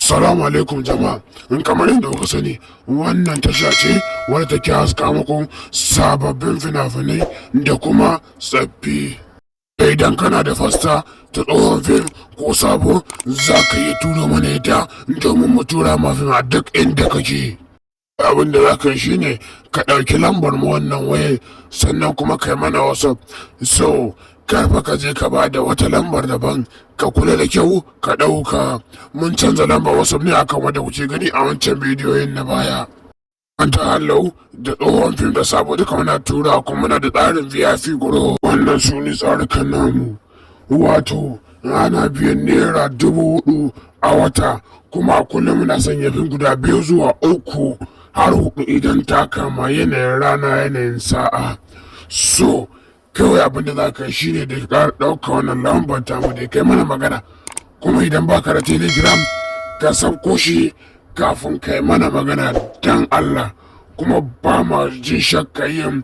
Assalamu alaikum jama'a. In kamar yadda kuka sani, wannan tasha ce wadda take haska muku sababbin fina-finai da kuma tsaffi. Idan kana da poster ta tsohon fim ko sabo, za ka iya turo mana ita domin mu tura ma fim a duk inda kake. Abin da za ka yi shine ka ɗauki lambar mu wannan wayar, sannan kuma kai mana WhatsApp. So karfa ka je ka ba da wata lambar daban, ka kula da kyau ka ɗauka. Mun canza lambar WhatsApp ne akan wanda kuke gani a wancan bidiyoyin na baya. An ta hallau da tsohon fim da sabo duka muna tura, kuma muna da tsarin VIP group. Wannan su ne tsarukan namu, wato ana biyan ₦4,000 a wata, kuma a kullum muna sanya fim guda biyu zuwa uku har hudu idan ta kama yanayin rana, yanayin sa'a. So kawai abin da za ka yi shine da ka ɗauka wannan lambar tamu da kai mana magana. Kuma idan baka da Telegram, ka sauko shi kafin kai mana magana dan Allah. Kuma ba ma jin shakka yin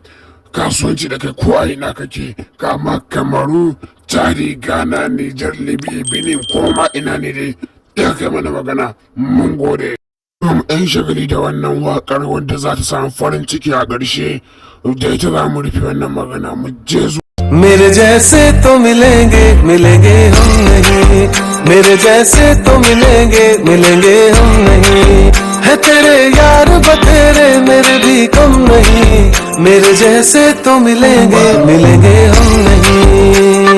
kasuwanci da kai ko a ina kake, kama Kamaru, Chadi, Ghana, Niger, Libya, Benin, ko ma ina ne dai da kai mana magana. Mun gode. Mu ɗan shagali da wannan waƙar wanda za ta samu farin ciki a ƙarshe, da ita za mu rufe wannan magana. Mu je zuwa. मेरे जैसे तो मिलेंगे, मिलेंगे हम नहीं। मेरे जैसे तो मिलेंगे, मिलेंगे हम नहीं। है तेरे यार बतेरे, मेरे भी कम नहीं। मेरे जैसे तो मिलेंगे, मिलेंगे हम नहीं।